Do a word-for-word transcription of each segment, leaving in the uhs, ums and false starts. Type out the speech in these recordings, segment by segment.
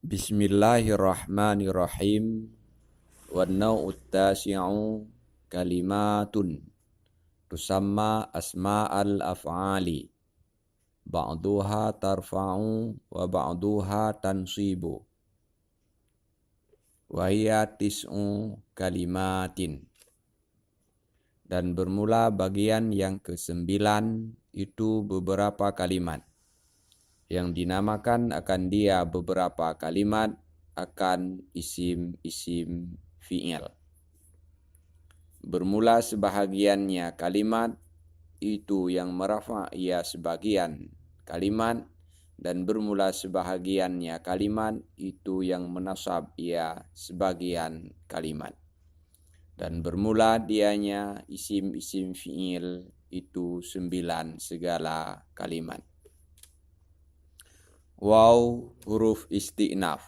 Bismillahirrahmanirrahim. Wan nau'ut tasi'u kalimatun tusamma asma'al af'ali. Ba'duha tarfa'u wa ba'duha tansibu. Wa hiya tis'u kalimatin. Dan bermula bagian yang kesembilan itu beberapa kalimat. Yang dinamakan akan dia beberapa kalimat akan isim-isim fi'il. Bermula sebahagiannya kalimat, itu yang merafa' ia sebagian kalimat, dan bermula sebahagiannya kalimat, itu yang menasab ia sebagian kalimat. Dan bermula dianya isim-isim fi'il, itu sembilan segala kalimat. Waw huruf isti'naf.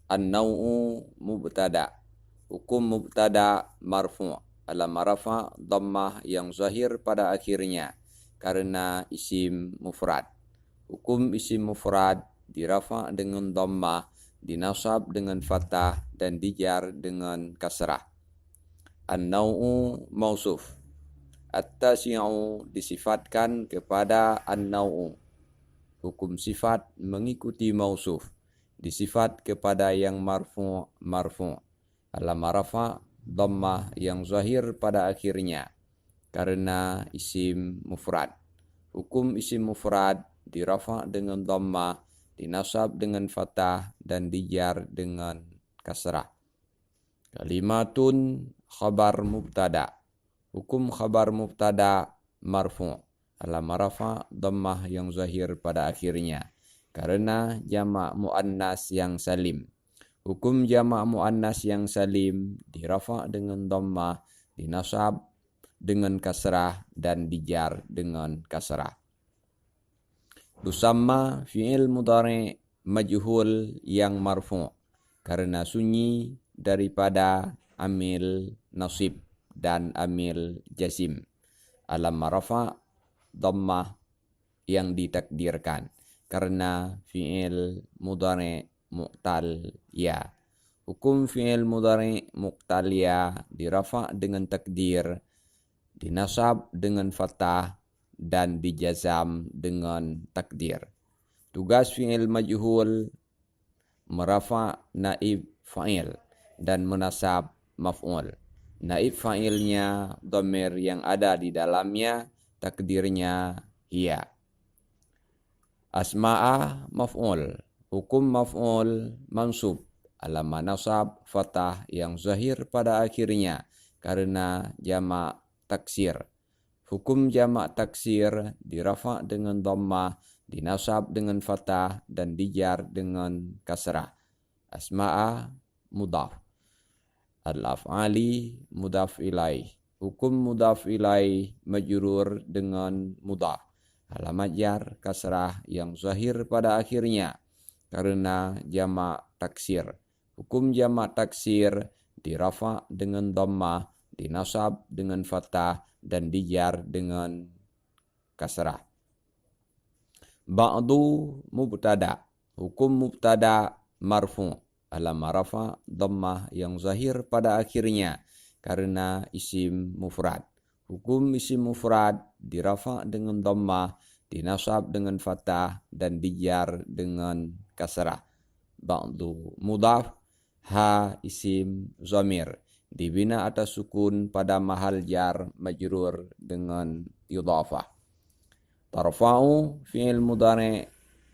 An-nau'u mubtada. Hukum mubtada marfu'. Alamah rafa' dhammah yang zahir pada akhirnya, karena isim mufrad. Hukum isim mufrad dirafa' dengan dhammah, dinasab dengan fathah, dan dijar dengan kasrah. An-nau'u mausuf. At-tasi'u disifatkan kepada an-nau'u. Hukum sifat mengikuti mausuf. Disifat kepada yang marfu', marfu'. Alamah rafa' dhammah yang zahir pada akhirnya, karena isim mufrad. Hukum isim mufrad dirafa' dengan dhammah, dinasab dengan fathah, dan dijar dengan kasrah. Kalimatun khabar mubtada. Hukum khabar mubtada marfu'. Alamah rafa' dhammah yang zahir pada akhirnya, karena jamak muannas yang salim. Hukum jamak muannas yang salim dirafa' dengan dhammah, dinasab dengan kasrah, dan dijar dengan kasrah. Tusamma fi'il mudhari' majhul yang marfu', karena sunyi daripada amil nasib dan amil jazim. Alamah rafa' dhammah yang ditakdirkan, karena fi'il mudhari' mu'tal ya. Hukum fi'il mudhari' mu'tal ya dirafa' dengan takdir, dinasab dengan fathah, dan dijazam dengan takdir. Tugas fi'il majhul merafa' naib fa'il dan menasab maf'ul. Naib fa'ilnya dhamir yang ada di dalamnya, takdirnya hiya. Asma'a maf'ul. Hukum maf'ul mansub. Alamah nasab fathah yang zahir pada akhirnya, karena jamak taksir. Hukum jamak taksir dirafa' dengan dhammah, dinasab dengan fathah, dan dijar dengan kasrah. Asma'a mudhaf. Al-af'ali mudhaf ilaih. Hukum mudhaf ilaih majrur dengan mudhaf. Alamat jar kasrah yang zahir pada akhirnya, karena jamak taksir. Hukum jamak taksir dirafa' dengan dhammah, dinasab dengan fathah, dan dijar dengan kasrah. Ba'du mubtada. Hukum mubtada marfu'. Alamah rafa' dhammah yang zahir pada akhirnya, karena isim mufrad. Hukum isim mufrad dirafa' dengan dhammah, dinasab dengan fathah, dan dijar dengan kasrah. Ba'du mudhaf, ha isim dhamir dibina atas sukun pada mahal jar majrur dengan idhafah. Tarfa'u fi'il mudhari'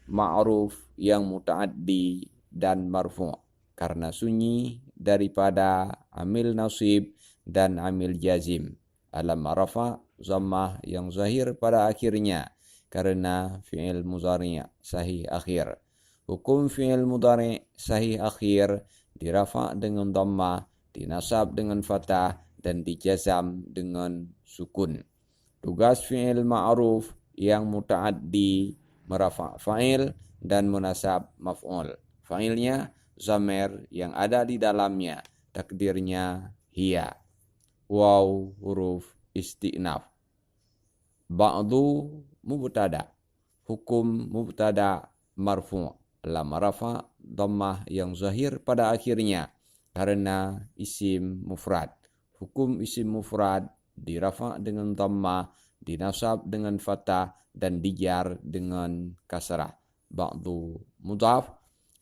ma'ruf yang muta'addi dan marfu', karena sunyi daripada amil nasib dan amil jazim. Alamah rafa' dhammah yang zahir pada akhirnya, karena fi'il mudhari' sahih akhir. Hukum fi'il mudhari' sahih akhir dirafa' dengan dhammah, dinasab dengan fathah, dan dijazam dengan sukun. Tugas fi'il ma'ruf yang muta'addi merafa' fa'il dan menasab maf'ul. Fa'ilnya dhamir yang ada di dalamnya, takdirnya hiya. Waw huruf isti'naf. Ba'du mubtada. Hukum mubtada marfu'. Alamah rafa' dhammah yang zahir pada akhirnya karena isim mufrad. Hukum isim mufrad dirafa dengan dhammah, dinasab dengan fathah, dan dijar dengan kasrah. Ba'du mudhaf,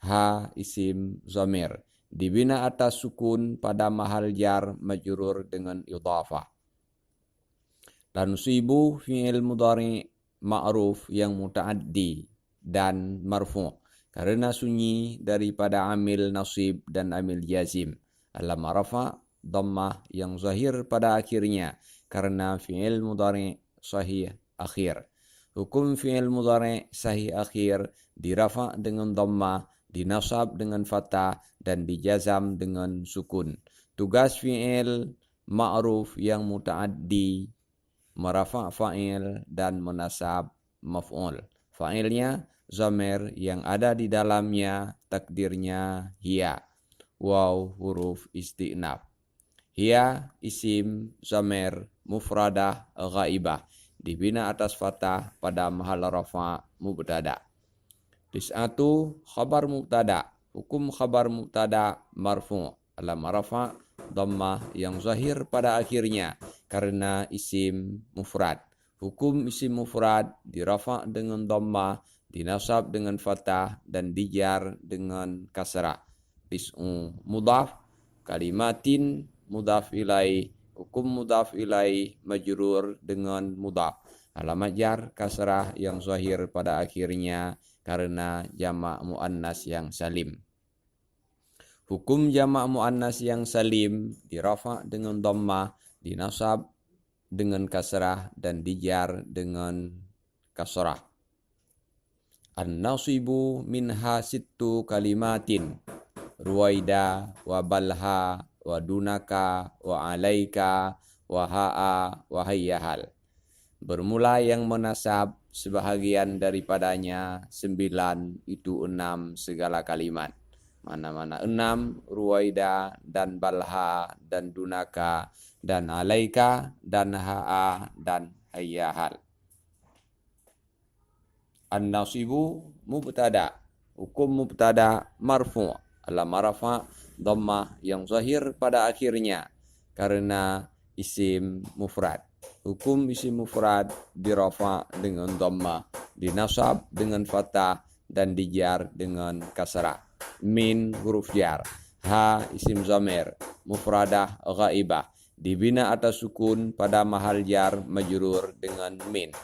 ha isim dhamir dibina atas sukun pada mahal jar majrur dengan idhafah. Tansibu fi'il mudhari' ma'ruf yang mutaaddi dan marfu' karena sunyi daripada amil nasib dan amil jazim. Alam rafa dhammah yang zahir pada akhirnya karena fi'il mudhari' sahih akhir. Hukum fi'il mudhari' sahih akhir dirafa dengan dhammah, dinasab dengan fathah, dan dijazam dengan sukun. Tugas fi'il ma'ruf yang mutaaddi merafa fa'il dan menasab maf'ul. Fa'ilnya dhamir yang ada di dalamnya, takdirnya hiya. Waw huruf isti'naf. Hiya isim dhamir mufradah ghaibah dibina atas fathah pada mahal rafa mubtada. Tis'atu khabar mubtada. Hukum khabar mubtada marfu'. Alam rafa dhammah yang zahir pada akhirnya karena isim mufrad. Hukum isim mufrad dirafa dengan dhammah, dinasab dengan fathah, dan dijar dengan kasrah. Tis'u mudhaf, kalimatin mudhaf ilaih, hukum mudhaf ilaih majrur dengan mudhaf. Alamat jar kasrah yang zahir pada akhirnya karena jamak muannas yang salim. Hukum jamak muannas yang salim dirafa dengan dhammah, dinasab dengan kasrah, dan dijar dengan kasrah. An-nasibu minha sittu kalimatin, Ruwaida, wa balha, wa dunaka, wa alaika, wa ha'a, wa hayyahal. Bermula yang menasab sebahagian daripadanya sembilan, itu enam segala kalimat. Mana-mana enam, Ruwaida dan balha dan dunaka dan alaika dan ha'a dan hayyahal. An-nasibu mubtada. Hukum mubtada marfu'. Alam rafa dhammah yang zahir pada akhirnya karena isim mufrad. Hukum isim mufrad dirafa dengan dhammah, dinasab dengan fathah, dan dijar dengan kasrah. Min huruf jar. Ha isim dhamir mufradah ghaibah dibina atas sukun pada mahal jar majrur dengan min.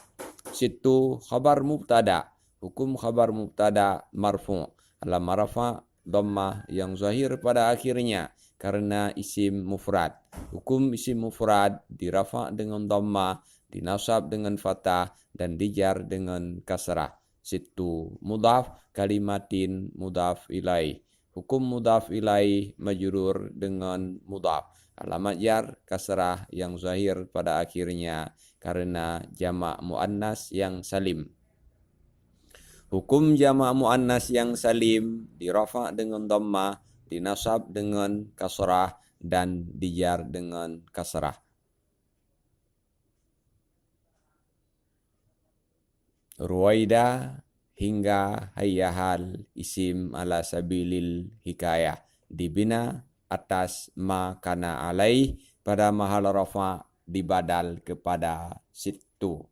Sittu khabar mubtada. Hukum khabar mubtada marfu'. Alam rafa dhammah yang zahir pada akhirnya karena isim mufrad. Hukum isim mufrad dirafa dengan dhammah, dinasab dengan fathah, dan dijar dengan kasrah. Sittu mudhaf, kalimatin mudhaf ilaih. Hukum mudhaf ilaih majrur dengan mudhaf. Alamat jar kasrah yang zahir pada akhirnya karena jamak muannas yang salim. Hukum jamak muannas yang salim dirafa dengan dhammah, dinasab dengan kasrah, dan dijar dengan kasrah. Ruwaida hingga hayyahal isim ala sabilil hikayah dibina atas ma kana alaih pada mahal rafa dibadal kepada sittu.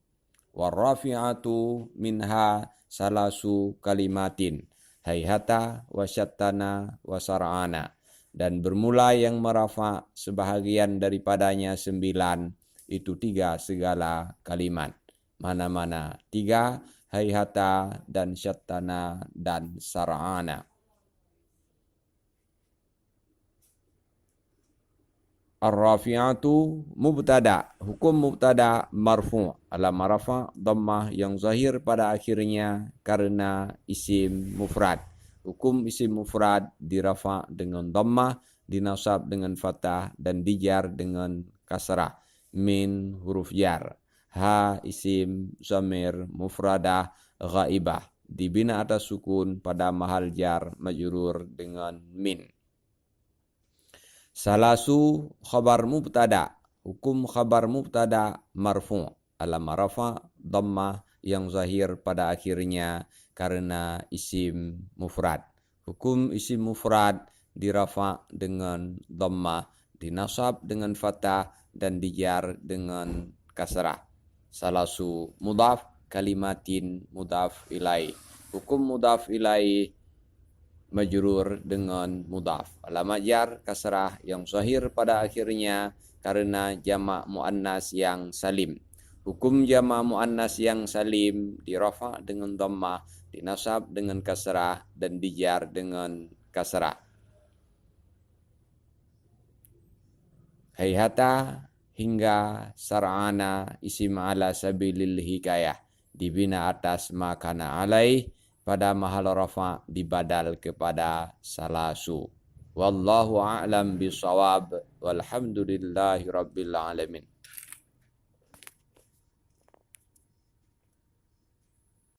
Warrafi'atu minha salasu kalimatin, haihata wa syattana wa sar'ana. Dan bermula yang merafa sebahagian daripadanya sembilan, itu tiga segala kalimat. Mana-mana tiga, haihata dan syattana dan sar'ana. Ar-rafi'atu mubtada. Hukum mubtada marfu'. Alam rafa dhammah yang zahir pada akhirnya karena isim mufrad. Hukum isim mufrad dirafa dengan dhammah, dinasab dengan fathah, dan dijar dengan kasrah. Min huruf jar. Ha isim dhamir mufradah ghaibah dibina atas sukun pada mahal jar majrur dengan min. Salasu khabar mubtada. Hukum khabar mubtada marfu'. Alam rafa dhammah yang zahir pada akhirnya karena isim mufrad. Hukum isim mufrad dirafa dengan dhammah, dinasab dengan fathah, dan dijar dengan kasrah. Salasu mudhaf, kalimatin mudhaf ilaih. Hukum mudhaf ilaih majrur dengan mudhaf. Alamat jar kasrah yang zahir pada akhirnya karena jamak muannas yang salim. Hukum jamak muannas yang salim dirafa dengan dhammah, dinasab dengan kasrah, dan dijar dengan kasrah. Haihata hingga sar'ana isim ala sabilil hikayah dibina atas ma kana alaih pada mahal rafa dibadal kepada salasu. Wallahu a'lam bishawab. Walhamdulillahi rabbil alamin.